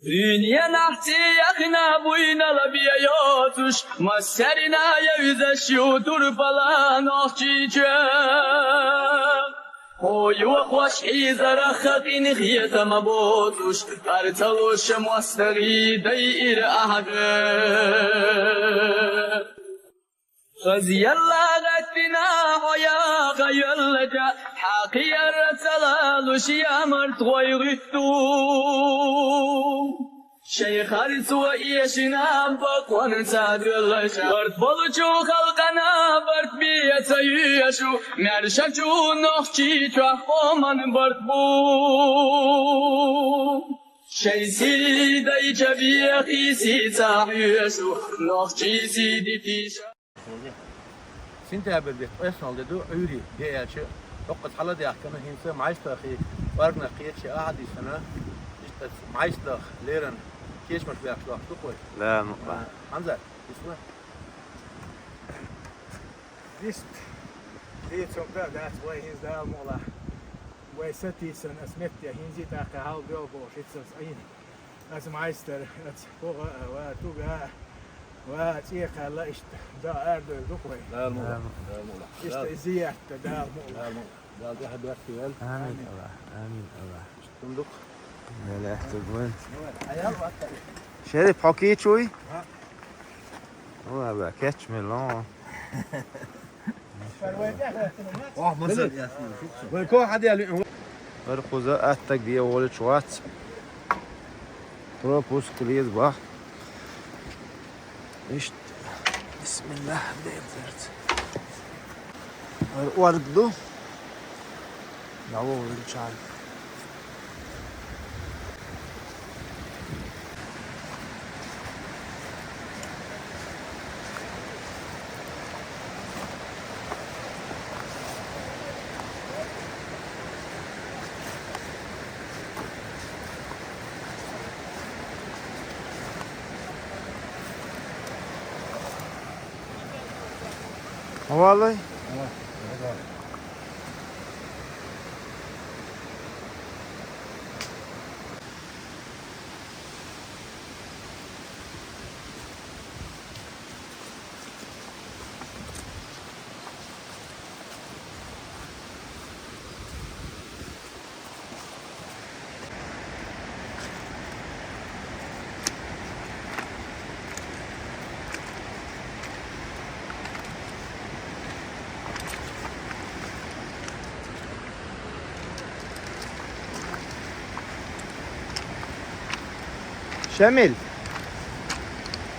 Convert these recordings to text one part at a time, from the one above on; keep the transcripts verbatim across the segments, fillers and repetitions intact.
Дуьненахь цӀе яхна буйнал бен йоцуш, массарна евзаш ю турпала Нохчийчоь. Хьо йохош хьийзарах къинхетам боцуш, къар ца луш мостагӀий дайира ахьа бен. Хазъелла гӀаттина хьо яха йоьллача, хьан кхиярца лалуш ямарт гӀой гӀуьтту. Шайн харцо эшина бакъонца доьллача, барт болчу халкъана барт бе ца йоьшу, маьршачу Нохчийчохь къоман барт бу. Шайн сий дайча бехи сий ца хьоьшу, нохчий сий дитийша. Сентябрь беттан ткъеснолгӀа де ду, Ӏуьйре де аьлча, хӀокхуза хьала даьхкина, хӀинца МаьӀстахи, органах кхетча а хьадийсана, иштта МаьӀстах леррина кечамаш баьхкаш дохку вай. Да, ну, ба. Хьамзат, исма? Вист. Дийцунга дац вай хӀинца Дала мукъалахь. Вай сатийсана ас метте хӀинца а тӀаккха хьалабоьлла бохуш, иццалц Ӏийна. Ас МаьӀстар, ас погӀа а, ва туга а, ва цӀе кхаьлла иштта да арадевлла ду-кх вай. Дала мукъалахь. Дала мукъалахь. Иштта и зиярат да Дала мукъалахь. Дала мукъалахь. Дала тӀаьхьа доьтту вел. Амин, Аллах, амин, Аллах. Цундук. Вел аьттуг ван. Шериф, хьо кийча вуй? Ва, ва, кечмелон. Ох, маза. Вай ко хьадели. Ар кхуза аттаг бе волчу вац. Пропуск леза бах. Иштта. Бисмиллах, дерзарц. Ар орг ду. Даволчарна. Хьо валлай? Шамил.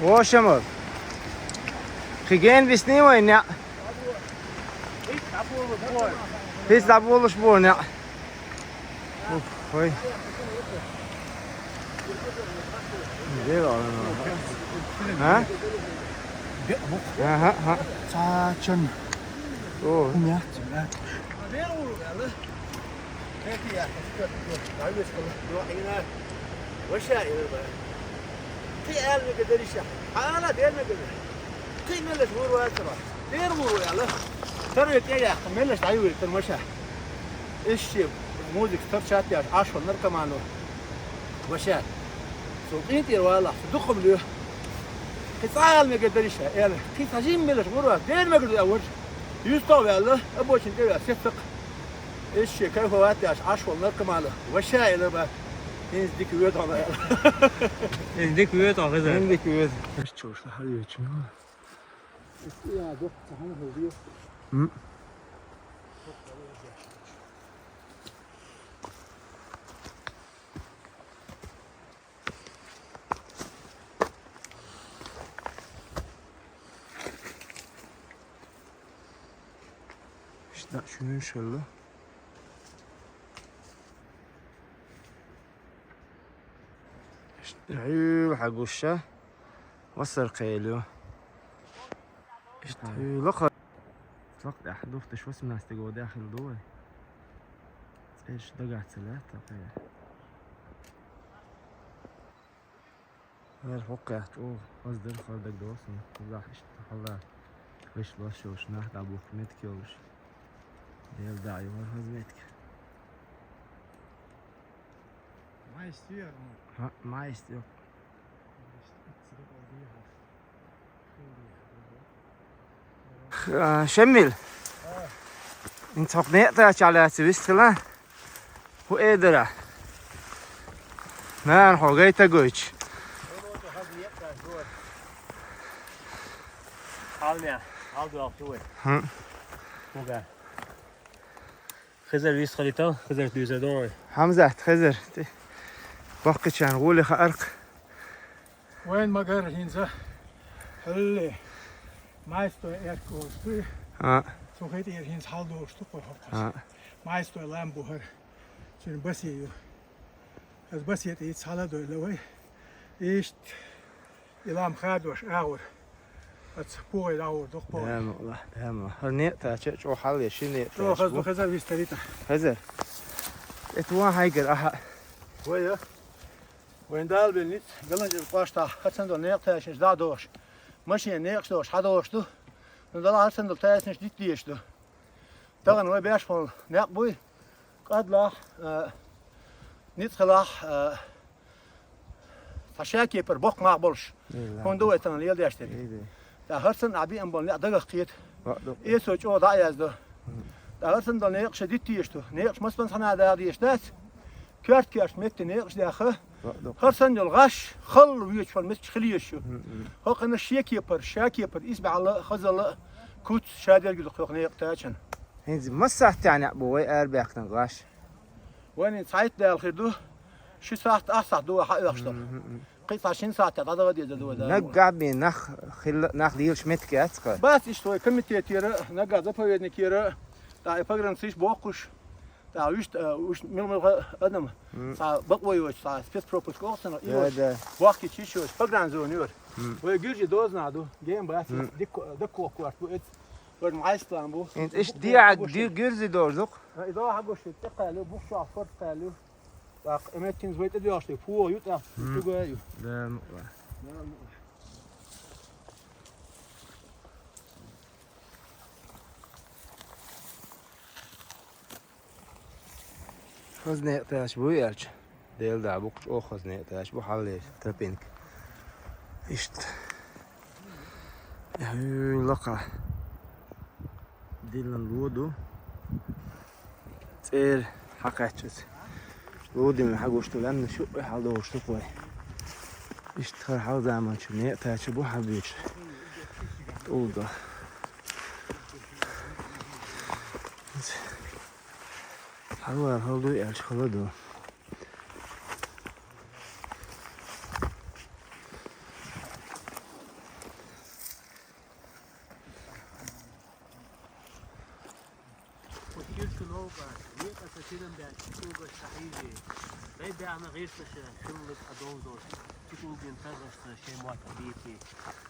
Во, Шамил. Кхин гена висний вайн неӀ? ХӀинца дӀаболуш бу неӀ. Ух, хой. Де вала. А? Аха, аха. Цачан. О. Умят. Кхин аьлла мега дара иштта. Хьала дера мега дара. Кхин меллаш вур вацара. Дера вур ву аьлла. Тара тӀе яхка, меллаш дӀайовлийтар маша. Иштта музыка тара чат яш, Ӏаш ван наркомано. Маша. Со къинтӀера валахь, со дукхам лоь. Кхин цкъа аьлла мега дара иштта, аьлла. Кхин цхьа жимма меллаш вур вац, дера мега дара вур. Юстов аьлла, обочина тӀе ваьлла, сецакх. Иштта кайфовать деш, Ӏаш волу наркомана, ваша, элира бах. ХӀинца дика воьду хьуна аьлла. ХӀинца дика воьду хьуна, хеза. ХӀинца дика воьду. Чуьш хьалъечу. М. Иштта шуьйра шелла. Иштта хьуьйла хьагуша. Васар кхелю. Иштта хьуьйла ха. Цокъ тӀехь духташ восемнадцатый годехь хилла ду вай. ЦӀераш дагахь ца лаьтта кхе. ХӀара хӀокху яхча, оха хаза дара, хала дагадогӀу суна. Кхузахь иштта хьалла вешан лош йолуш, нах дӀабухку меттиг йолуш. Дела дӀа а ю хӀара хаза меттиг. Май стер, Майст ю. Шамил. Ин цхьокх некъ тӀа чалаьци вистхила. ХӀу эдара. Нана хьо гайта гойч. Хьалмя, хьал дуал хьуй. Хм. Уга. Хизар вистхилитал, Хизар дуьза дой. Хамзат, Хизар. Баккичан гули ха арк. Вайн магар хинза. Хилли. Майстой эрк гуш. А. Сухит ир хинз хьал душ ту кой хоккас. А. Майстой лам бухар. Цун баси ю. Аз баси ит цхьала дойла вай. Ишт илам хадваш агӀур. Ац пугӀай агӀур дох пугӀай. Дама, Аллах, дама. Хар некъ тӀа ча чӀо хьал я, ши некъ тӀа. Чо хаз бу хазар вистарита. Хазар. Эт ван хайгар аха. Вай я. Вайн дал бел ниц, галанжир къошта, хацан дол некъ тӀа шиш да дош. Машин некъ дош, хьа дош ду. Ну дала хацан дол тайсниш дит деш ду. Таган вай беш фон некъ буй. Къадлах, э, ницхалах, э, цхьа шаке пар бокх мах болш. Хун ду вай тан лел деш тери. Та хар сан аби ам бол некъ дагах кхет. Эсо чӀо да язду. Та хар сан дол некъ ша дит деш ду. Некъ мас бан сана да деш дац. Кёрт кёрт метте некъ даха. Хар сан дол гаш, хал вич фон мет хилеш шу. Хокхана шаке пар, шаке пар, ис бала, хазала, куц, шадер гил хокх некъ тачан. Хинзи масахт яни бу вай ар бяхтан гаш. Вани цайт дал хир ду. Ши сахт, ах сахт ду ха ёхш ду. Кхи са шин сахт да да деза ду да. Нагга би нах хил нах лилш метке ацка. Бас иш той комитет ира, нагга заповедник ира. Та погранциш бокуш. Та уж уж мил мил адам. Са баквой уж са спецпропуск охсана. Да, да. Бахки чиш уж погранзон юр. Вай гюржи дозна ду. Гем бас дик дик кварт бу эт. Вар майстан бу. Ин иш диаг ди гюрзи дождук. Изо хагуш текалу, бухша форт калу. Так, эмет тин звайта диашли, фу ю та. Тугаю. Да, ну. Хазне таш бу ялч. Дел да букч о хазне таш бу халле тропинг. Ишт. Ю лака. Дилан луду. ЦӀер хьакхаьччиз. Лудин хьагушту ланна шуъ хьалдошту кхой. Иштта хар хьал заман чу некъ тачу бу хьабуьйчу. ТӀулга. Хьалвар хьал дуй аьлча хала ду. Киркунов ба, некъа сатирам бя, чикулга шахизи. Дай бяхна гъирсаша, шунлык адовзош, чикулгин таргъашта, шей муат абити.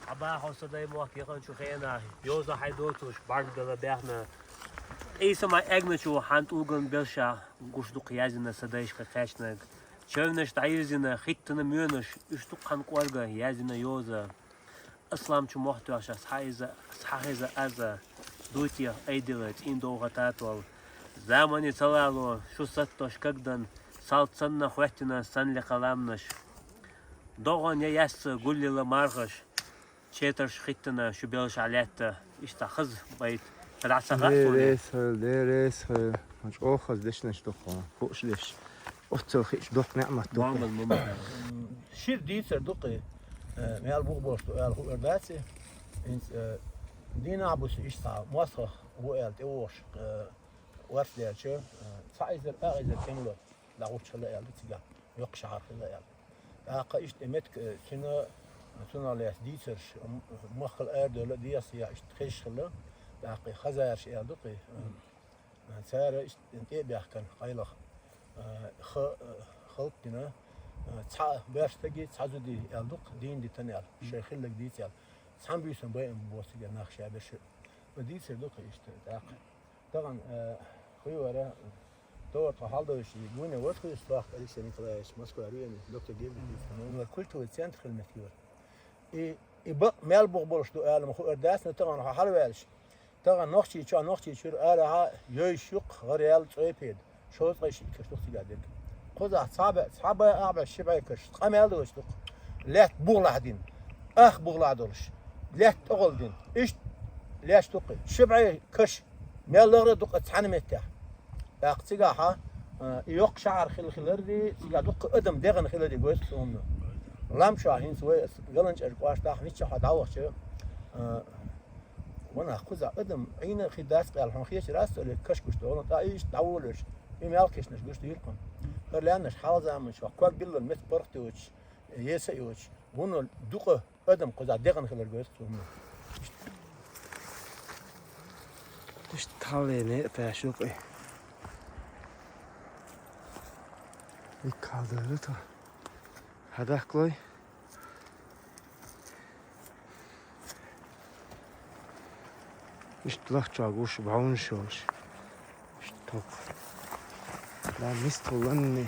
Аба хоса дай муат яхан чухена, йоза хайдотуш, барг дала бяхна. Иса ма эгначу, хан тулган белша, гуш дук язина, садайшка качнаг. Чевнаш тайрзина, хиттана мюнаш, уштук хан кварга, язина йоза. Аслам чу мохтуяша схьаиза, схьахиза аза, дутия айдила цӀин довгӀа татвал. Замани цалало, шу саттош кагдан, сал цанна хветтина санли каламнаш. ДогӀан я ясса гуллила маргъаш, четарш хиттана шу белша лятта, ишта хаз байт, раса гасуни. Дерес хел, дерес хел. Мач охаз дешнаш духо, хуш деш. Оццал хиш дох неъмат дох. Мамад, мамад. Шир дийцар дукъи, э, мел бух бош ду, аьл ху эрдаци. Инц, э, дина бус ишта, мосха, ву аьл, те вош, э, варс дяча, э, ца изер, а изер кемло, да гучхала аьл, цига, йокх шахар хила аьл. ТӀаккха ишта метк, э, цуна, цуна лес дийцарш, м-, махкал аьр дола диас, я ишта хеш хила, тӀаккха хазарш аьл дукъи, э, Цара иштта тӀе а баьхкана, къайлаха, а, ха-, а, халкъ дина, а, цхьа баьрштаги, цхьа зуди аьл дукха, дийна дитана аьл, шай хиллаг дийца аьл. Цхьан буьйсан байам боцигар нах ша берш. Ма дийцар дукха иштта, тӀаккха. Таган, а, хуй вара, товар тхо хьалдовш, гуйна ваш хуй, Слах Алексей Николаевич, Москва районе, доктор Георгий Григорьевич, ну, культурный центр хилмет юр. И, и бакъ мел бух болуш ду алама ху эр дац, но таган хьалваьлаш. Таган нохчий чо, нохчий чуьра арахьа йойш юкх, гӀар ял цӀой педа. Шовзткъа ши каш дух цига дерг. Кхузахь цхьа бӀе, цхьа бӀе, ахь бӀе, ши бӀе каш. Къамел долуш ду-кх. Лаьтта бугӀалахь дина. Ах бугӀалахь долуш. Лаьтта тӀе гӀолла дина. Иштта лаьтта тӀе гӀолла дина. Ши бӀе каш. Мел лахара дукха цхьана меттехь. ТӀаккха цигахьа, а, и йоккха шахьар хила хиларий, цигахь дуккха адам дегӀана хиларий гойту суна. Лам чохь хӀинца вай аса ГаланчӀожан кӀоштахь миччахьа дӀавахча, а, ванах кхузахь адам Ӏийна хир дац къаьлла хьуна хетарий, аса цо ле каш гуш долу, ткъа иштта дӀаволуш, и мел кешнаш гуш дийр кхуна. ХӀара лаьннаш хьалха заманчохь ког биллал меца паргӀат йоцуш, еса а йоцуш, вуно дукха адам кхузахь дегӀана хилар гойту цунна. Иштта хьалле некъа паьш ю-кх и. Икка хьалдара тхо. Хьадахкалой. Иштта лахча гуш, бӀаьвнаш йолуш. Иштта тхо. Да, мист хӀулланне.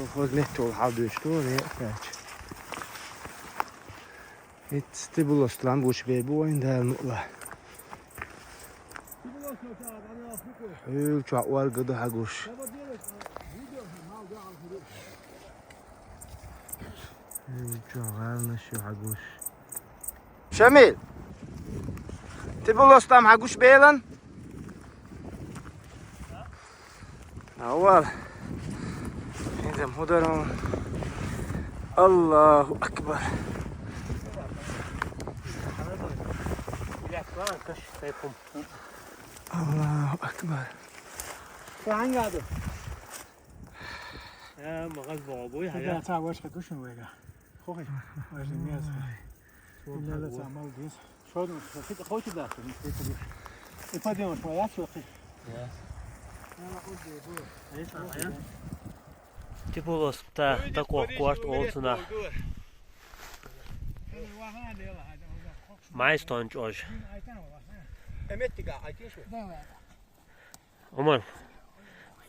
Оха метта волу хьал дуьйцуш ду, вай аьлча. ХӀинца Тибулос лам гуш бер бу вайн Дала мукъ лахь. Хьуьлла чохь орга ду хьан гуш. Хьуьлла чохь гӀарнаш ю хьан гуш. Шамил! Тибулос лам хьан гуш белан? Авал. ХӀинца хӀун дара хьуна? Аллаху акбар. Аллаху акбар. Сан хьанга ду? Э, магаз богӀу буй, хьая? Ца ваша гушин вайга. Хохи. Важа мез. Мелла ца мал дис. Шодун, хит хойти да, не хит. И пойдём, твоя чёрты. Я. Тибулос та, та кох корт олцуна. Майстон чӀож. Эметти га айтиш. Умар,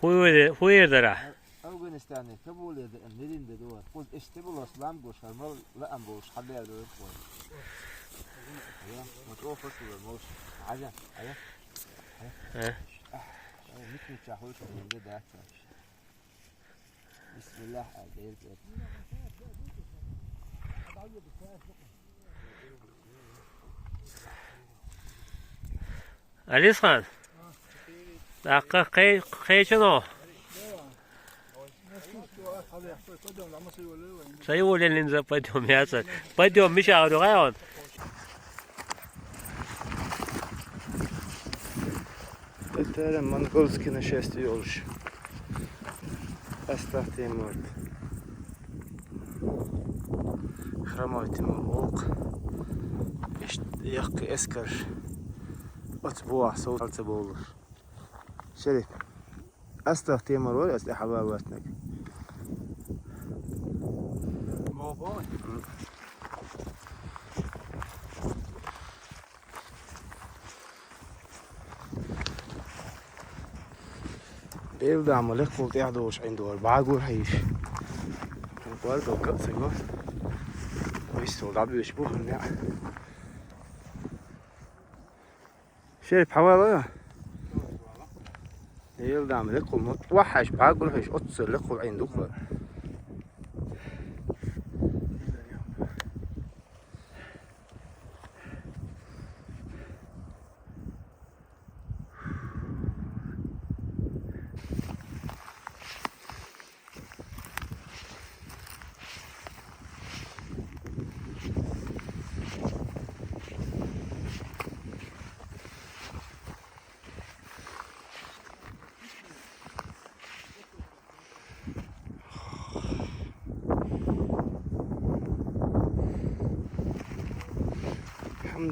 хӀун эр, хӀун эр дара? Афганистане Кабуле деана нерин де дуара. Кхуза иштта Тибулос лам гуш, хӀара мал лаам болуш хьаллера дуара кхуза. Я, ма чӀогӀа хӀорш вара молуш. Хьажа, хьажа. Э? Ай, мича-мича хуьйшуш нерин де дац. Бисмиллах, а, дерг эт. Алисхан, тӀаккха кхе-, кхечано? Ца йолаллин за пойдём яцар. Пойдём, миша агӀор юкъа ян. Тера монгольский нашествие йолуш. Астагь Тимурт. Хромой Тимур волу-кх. Иштта яккхий эскарш. Оцу бохьа сов ца бовлуш. Шериф. Астагь Тимур вара аса тӀе хьалаваьлларг. Белдама лекхул тӀаьхьа долуш Ӏиндор, бӀагур хьийш. Варгал каъ ца го. Вистал дӀабуьйш бу хӀунда. Шериф, хьавала? Эл дам лекхул мо-, вахьаш, бӀагур хьеш, оццул лекхул Ӏин дукха.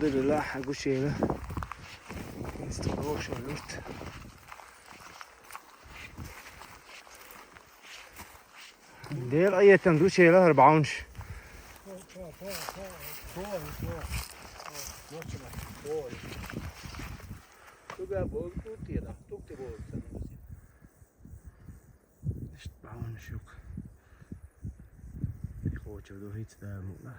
الحمد لله، хьан гучуйла. Институт вовшал юрт. Дела а етан ду шела хӀара бӀаьвнаш. Иштта бӀаьвнаш юкъа. Тхочур ду хӀинца дала мукъа.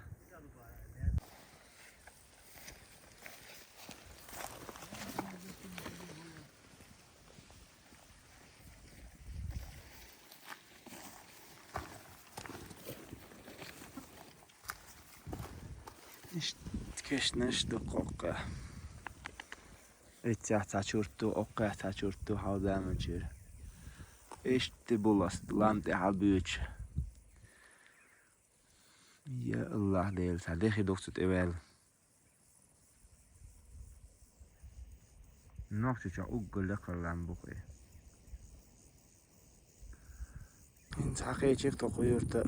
Кешнаш ду кхоккха. Эццехь цхьа чурт ду, оккхехь цхьа чурт ду хьалзаманчуьра. Иштта буласт, лам тӀе хьалбуьйцуш. Я Аллах Дела, цхьа дехи ду цу тӀе ваьлла. Нохчийчохь уггар лекхар лам бу-кх и. ХӀинца хьакхечира тхо кху юрта.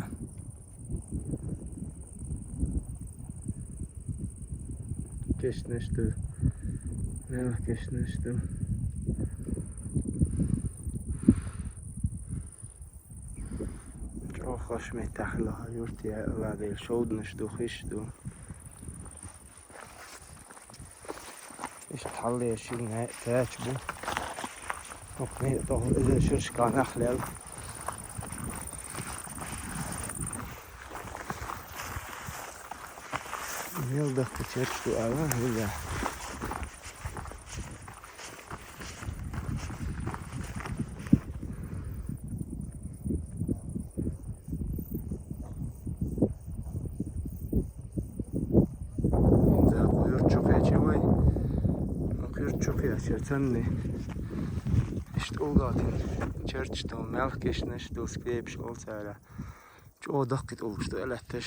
Кешнаш ду. Мелха кешнаш ду. ЧӀогӀа хаза меттехь хилла хьо юрт, я Аллах Дела, шовданаш ду, хиш ду. Иштта хьалле шина кхача бу. ХӀокху некъа тӀехула иза шерашка нах лел. Мел дахка черташ ду аьлла, хӀинца. ХӀинца кху юрт чу кхечи вай. Кху юрт чу кхечира санна. Иштта улгатин черташ ду, мелха кешнаш ду, скрепаш олу цара. ЧӀогӀа дахкийта уллуш ду элаьтташ.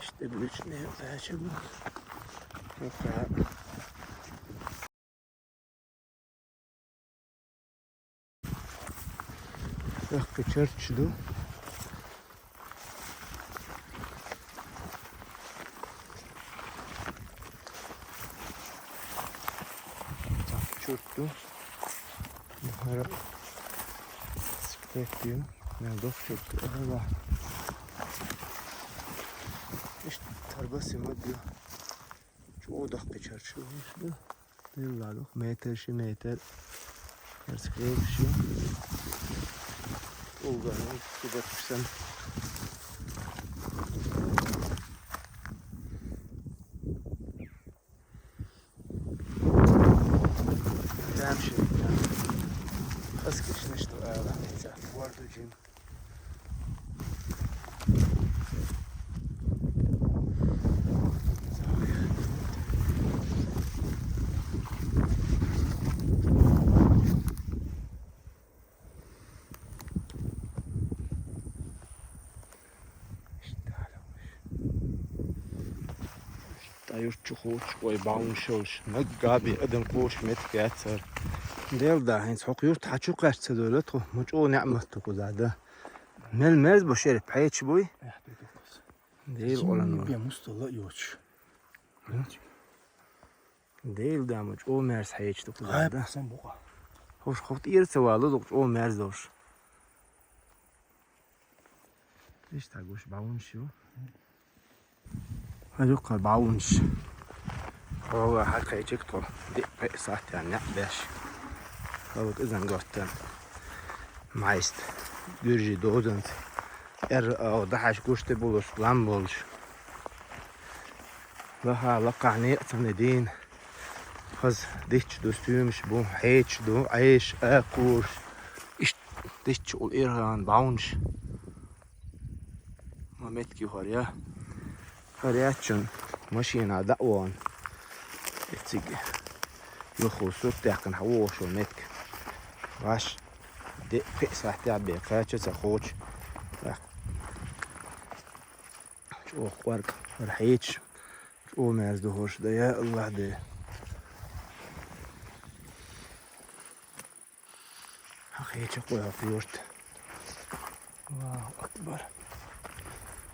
Иштта буьйцу некъ кхача бу. Дахка черташ ду. Чурт ду. ХӀара скреп ю. Мел дахка чурт ду. Ала. Иштта тарбас ма ду. ЧӀогӀа дахка черташ ду. Дилла ду. Метр, ши метр. Хьерца кхечи. Улган, кидатпусан. Дам ши. Хаза кешнаш ду ала, хӀинца. Ворду жим. Ткъа юрт чу кхочуш, вай бӀаьвнаш йолуш, наггахь бен адам кхочуш меттиг яц хӀара. Дела да, хӀинца хӀокху юрта хьан чу кхаьчча ца довла тхо, ма чӀогӀа неӀмат ду кхузахь дан. Мел мерза бу шерп хьеча буй? Дела къолано. Бен мусталла а йоцуш. Дела да, ма чӀогӀа мерза хьеча ду кхузахь дан. ХӀорш хӀокху тӀера ца вала дукха чӀогӀа мерза долуш. Иштта гуш бӀаьвнаш ю. Хьан юккъара бӀаьвнаш. Хьо хьан кхечиг тхо. Диъ-пхиъ сахьтехь некъ беш. ХӀаллак изан готтан. Майст. Гуьржий дозанца. Эр, а, дахьаш гуш тӀе булуш, лам болуш. Лаха, лакхахь некъ ца не дийна. Хаза дитча ду, стуьймаш бу, хьечаш ду, Ӏеш, а, кхуш. Иштта дитча улу иргӀан бӀаьвнаш. Ма меттиг ю хӀара, я. ХӀара яц шуна машина дӀа а вахана. Эциг юххе сурт даьккхина хьан вогӀуш ву меттиг. Ваш, диъ-пхиъ сахьтехь бен кхача ца кхочу. ЧӀогӀа къорга хӀара хьечаш. ЧӀогӀа мерза ду хӀорш дан, я Аллах Дела. Хьан хьеча кху хӀокху юрта. Аллаху акбар.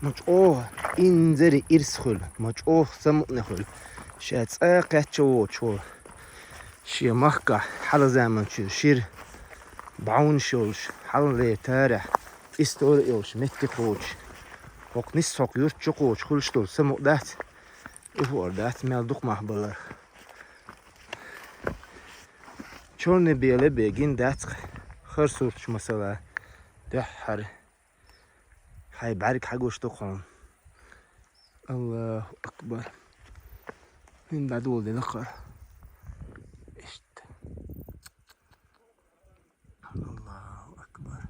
Ма чӀогӀа инзаре ирс хуьлу, ма чӀогӀа самукъане хуьлу. Ша цӀа кхаьчча воцуш волу. Шен махкахь хьалха заманчуьра шира бӀаьвнаш йолуш, хьалхалера тарихь, истори йолуш меттиг кхочуш. ХӀокху нисса хӀокху юрт чу кхочуш хуьлуш долу самукъа дац? Ух, ор дац, мел дукха мах балар. Чорне-беле бен гина дац-кх хӀара сурташ масала. Дуьххьара. Хьайн бӀаьрг хьан гуш ду-кх хьуна. Аллаху акбар. ХӀинца дӀадоладелла хӀара. Иштта. Аллаху акбар.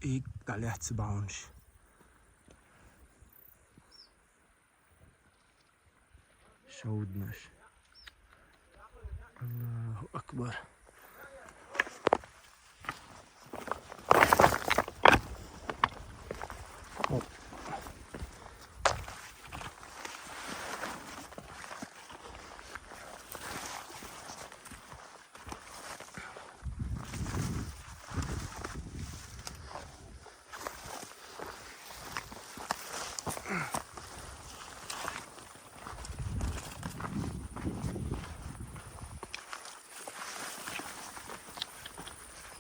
И дӀалаьцна бӀаьвнаш. Шовданаш. Аллаху акбар.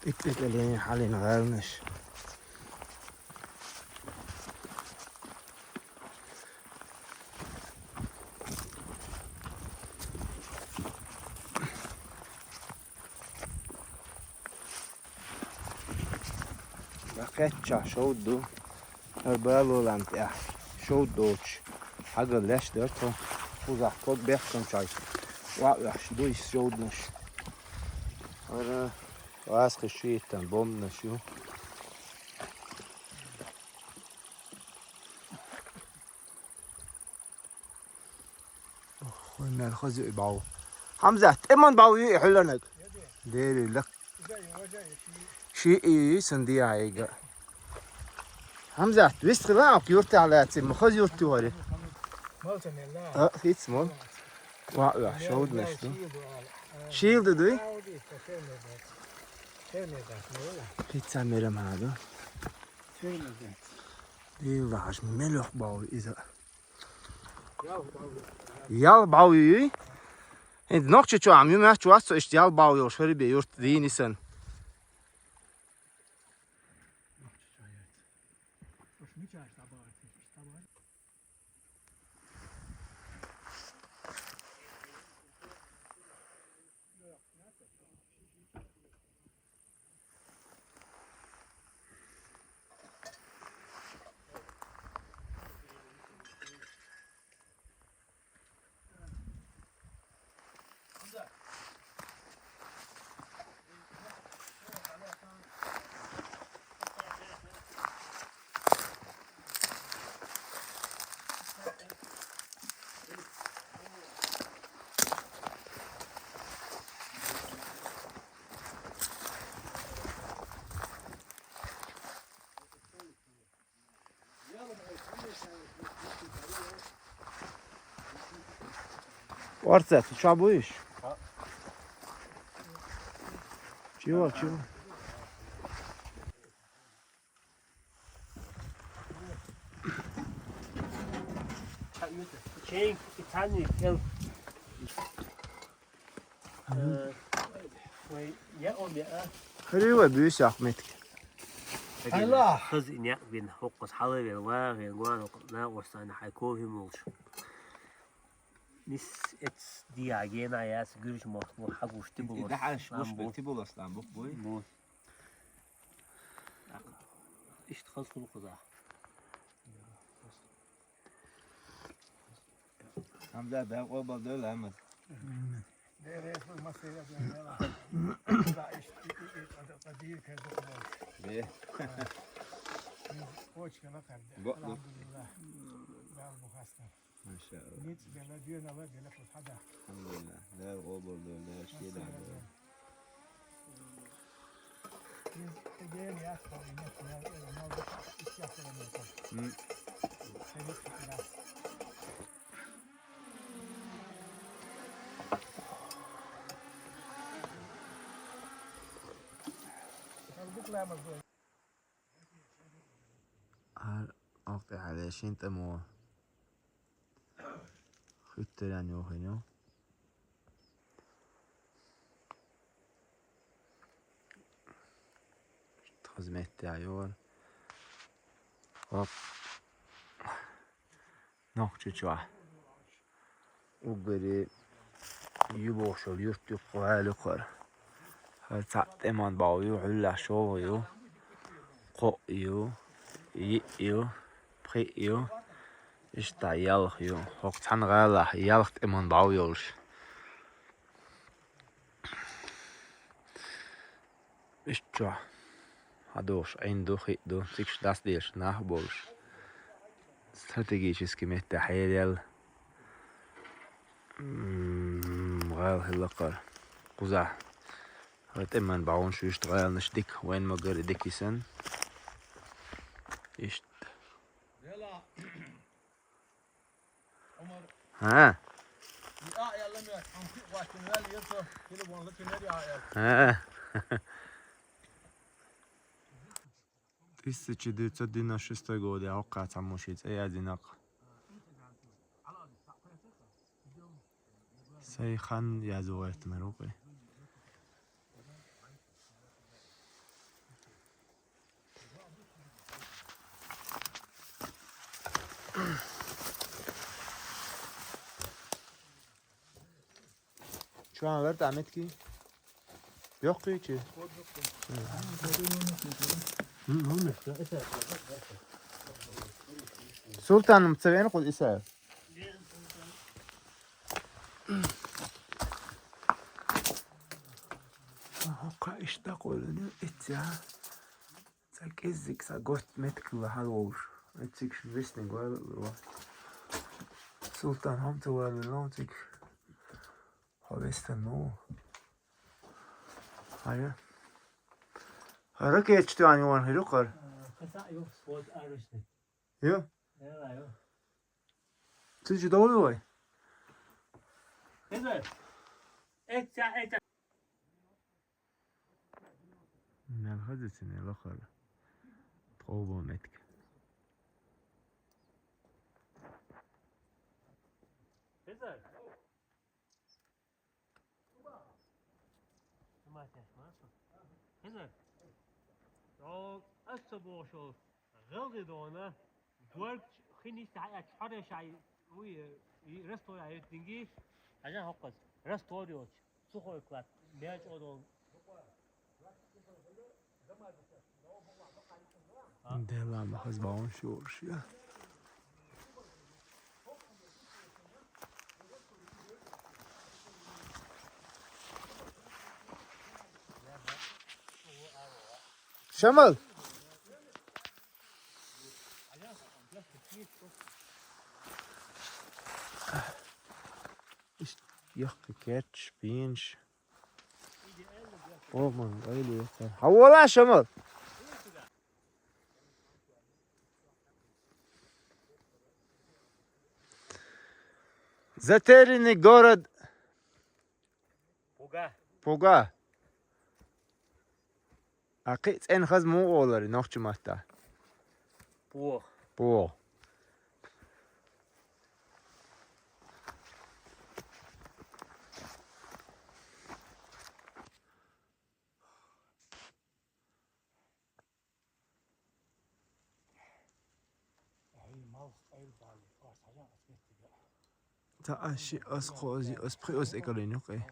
Итт кӀален хьалин гӀалнаш. Кхечча шовда ду. ХӀара балолан тӀехь шовда доцуш хьагар леш дара тхо. Кхузахь ког бехкамчой охьа оьхуш ду иза шовданаш. ХӀара вазкхи шийтан бомбанаш ю. Ой, мел хаза ю и бӀов. Хьамзат, тӀеман бӀов ю и хьуьланаг? Дери лак. Ши и сан диа айга. Хьамзат, вист хила а юртахь лаьци, ма хаза юрт ю хӀари. А, хиц мол. Ва, ва, шовданаш ду. Шийла ду дуй? Хица мерам хьаду. Дийла хьаш мелох бав иза. Ял бав юй? ХӀинца нохчи чу ам ю меч вац цо иштта ял бав йолуш хӀара бе юрт дийнисан. Орца, ты чё будешь? Чего, чего? Чейн, Италия, Эл. Э, вай, я обе, а? Хьуьлла вай буьйса йоккха меттиг. Хьайла! Хаза и некъ бина, хӀокхуз хьалавелла, вагӀина, гуана, хӀокху накъостана хьайн кофе молуш. Нис эц диа гена яц, гуьржа мохк бу, хьагуш тибулос. И дахьаш гуш бу, тибулос лам бух буй? Бу. Иштта хаза хуьлу кхузахь. Хьамза, Дала къобал дойла, Ахьмад. Дела, я хуй масайра дойла. Да, иш, и, и, и, кадир, кадир, кадир, кадир. Бе. Почка на кадир. Бо-, бо. Алхамдулиллах. Дала бу хастар. Машаалла. Ниц бела, дуьйна ла бела, кхуза хьада. Алхамдулиллах. Дала къобал дойла, Дала шеда дойла. Ар окъ тӀехьа шин тӀамо хуьттаран йохийна. Тхаза меттехь йора. Оп. Нохчийчохь. Уггаре ю бохуш йолу юрт ю кху гӀала юкхара. ХӀара цхьаъ тӀеман бӀов ю, хьуьллехь шолгӀа ю, кхоъ ю, йиъ ю, пхиъ ю, иштта ялх ю. ХӀокху цхьана гӀалахь ялх тӀеман бӀов йолуш. Иштта чохь хьадогӀуш Ӏин ду, хиъ ду, цигахь дӀасаделаш нах а болуш. Стратегический меттехь хьераяьлла. М, гӀайла хӀилла кхар. Кхузахь. ХӀара тӀеман багӀун шу иштта гӀайланаш дика, вайн магар дика исан. Иштта. ХӀа. ХӀа. Тысяча девятьсот девяносто шестой года, я хӀокхаца муши цӀе язинакъ. Сай хан язу гӀертамер укъи. Чуан вер тамет ки? Йоккхи чи? Султаным цевен кул иса. Ага, ка ишта колуну итя. Ца кизик са гот меткла халош. Эцик швесни гвал. Султан хам цевал лонцик. Хавеста ну. Ая. Ракет чтуан юан хирукар. Каса ю спорт арышни. Ю? Эла ю. Ты же долу вай? Эзер. Эця, эця. Мел хазицин лохар. Тховбо метк. Эзер. Хизар. Дог аса бошо. ГӀелги дона. Дуарг хинис хая чхара шай. Уй, и ресто я динги. Ажан хоккас. Ресто йоч. Сухой клад. Мяч одон. Дела махаз баун шурш я. Шамал. Ишт, яхкы кетч, пинч. О, ман, айлы яхкы. Хавала, Шамал. Затерянный город. Пуга. Пуга. Акъи цӀен хаз му олари нохчи матта. Пух. Пух. Та аши аз хози аз при аз экален юкъе.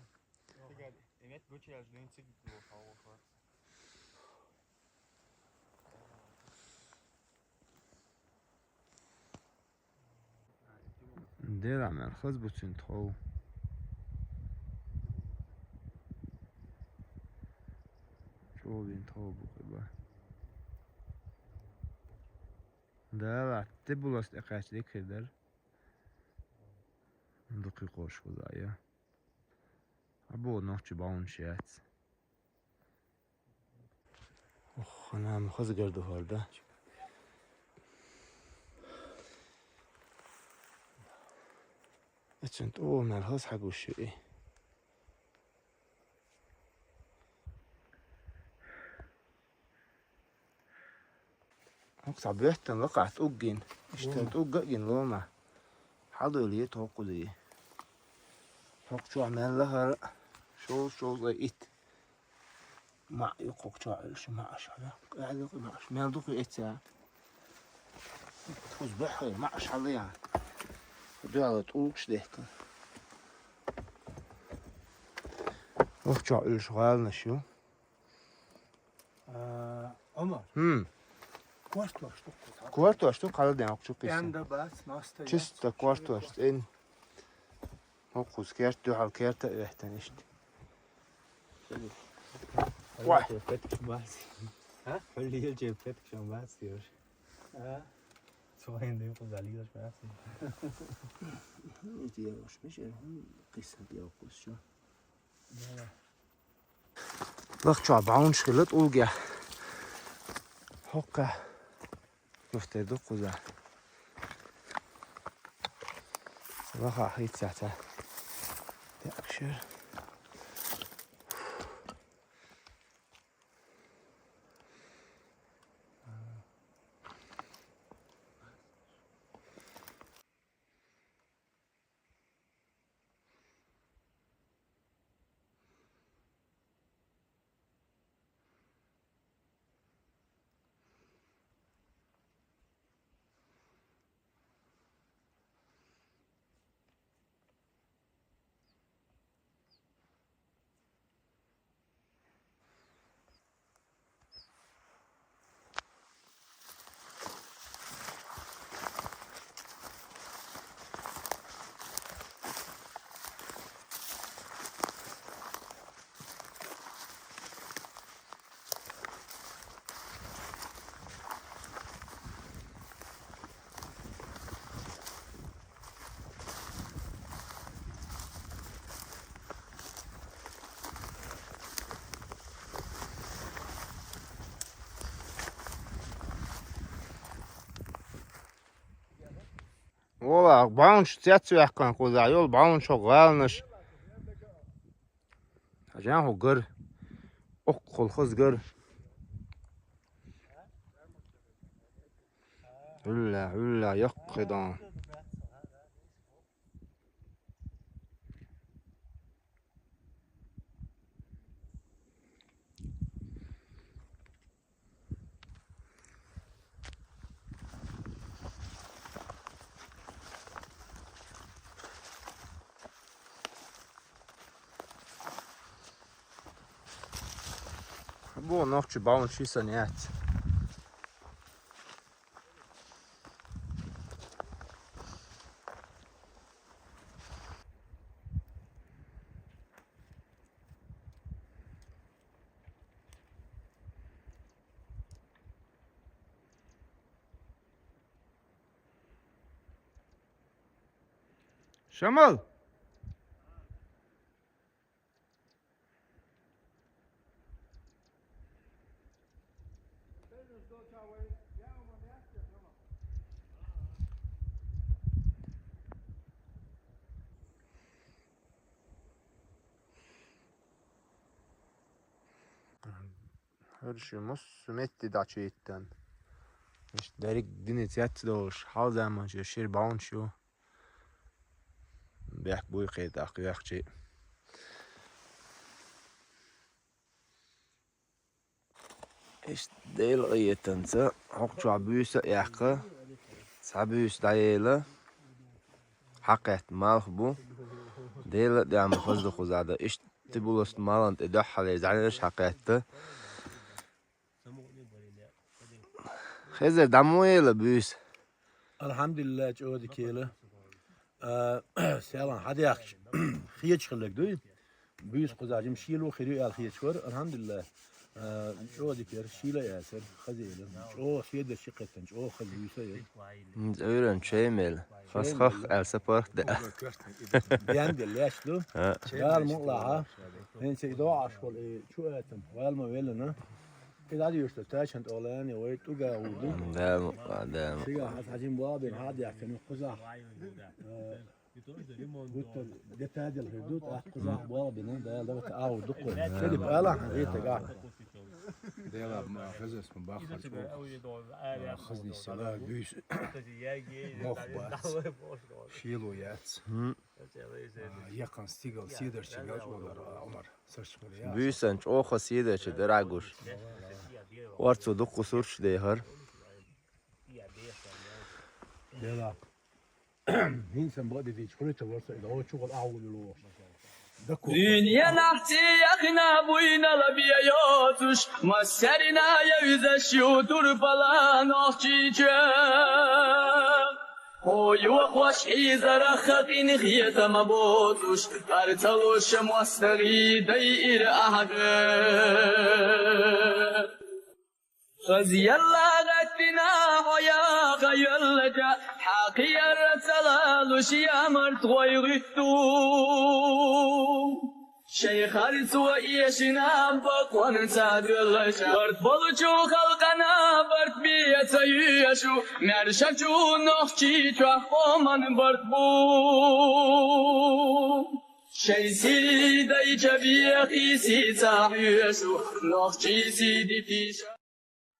Дера мер хаз буцин тхов. Човин тхов букъиба. Дала, те булас экъач декхирдар. Дукхи къош хузая. Або нохчи баун шиац. Ох, ана мухаз гарду харда. Эцен ту мер хаз хагуши. Окса беттен лакат уггин. Иштен уггин лома. Хадули токули. Токчу амел лахар. Шол шол ит. Ма юкъ чуа иш ма ашала. Али ма аш мел дук эця. Туз бахай ма ашала я. Дуала тукш дехка. Ох чуа иш гал нашу. А, Омар. Хм. Квартуаш тук. Квартуаш тук кала ден окчу киса. Янда бас наста. Чисто квартуаш эн. Хоккус керт дуал керта эттен ишт. Вай. Петкшмас. А? Хулли ел же петкшмас диyor. А? Цо хӀинда юкъа залийгаш баьхсий? Хм, тӀе уж мича, хм, кхийсанна тӀе воккхуш чу. Лахчохь баьхкинчу хилла тӀулгехь. ХӀокху. Юхтер ду кхузахь. Лаха хийццехь ца. Текшер. Вала, баунш цец ваьккхина кхузахь йолу, баунш хӀокху гӀаланаш. Хьажахь хӀу гар. Оккхул хаза гар. Хьуьлла, хьуьлла, яккхий дан. Бо нохчи баун ши сан яц. Шамал! ХӀара шу массо а метте дӀачуйиттан. Иштта дерриг динан цец долуш, хьалха заманчуьра шира баунш ю. Бехк буй кхин тӀаккха йоьхчий. Иштта Делан къинхетамца хӀокху чохь буьйса а яьккха, цхьа буьйса дӀаела, хьакхетта малх бу. Делан а тӀехь ма хаза ду кхузахь дан. Иштта тибуласт малан тӀе дуьххьале зӀаьнарш хьакхетта. Хезар, дӀа ма ела буьйса. Алхьамдулилла, чӀогӀа дика ела. А, селан хьадехча, хеташ хилларг дуй? Буьйса кхузахь жима шело хир ю аьлла хеташ вара. Алхьамдулилла. А, чӀогӀа дика яра, шийла а яцара, хаза яра. ЧӀогӀа седарчу кхеттана, чӀогӀа хаза буьйса а яра. М, цӀуйран чай мел. Хас хах аьлла сапарх де. Ден де леш ду. А. Дала мукъалахьа. ХӀинца и доӀаш волу, и чу атам, вала ма веллана. И дӀадуьйш ду, тачан тӀолани, вай тӀуга гӀур ду. Дала мукъа, Дала мукъа. Шига хьан хьажин бабин хьадехкина кхузахь. Э, гуттар детадил хир ду, тӀаккха кхузахь бабина, Дала давта агӀур дукха. Селип ала хьан гӀетага. Дела ма хазас ма бахар чӀогӀа. Хазни села буьйса. Мох бац. Шело яц. Хм. А, яккхан стигал седарчий мел чӀогӀа дара, Ӏумар. Буьйсан чӀогӀа седарчий дара гуш. Орцо дуккха сурташ дехар. Дела. ХӀинца бакъдидийча хуьлуьйтур вара со, и догӀучу гӀала агӀо луш. Дуьненахь цӀе яхна буйнал бен йоцуш, массаьрина евзаш ю турпала нохчийчоь. Хьо йохош хьийзарах къинхетам боцуш, хӀара ца луш мостагӀий дайира ахьа гӀе. Хазъелла гӀеттина хьо яха Ӏайяллача хьакъ ярра ца лалуш, ямарт гъой гӀуьтту. Шайх харцо эшина бакъонца доьллача, барт болчу халкъана барт бе ца йоьшу, маьршачу Нохчийчохь къоман барт бу. Шайн сий дайча бехи сий ца хьоьшу, нохчий сий дитиша.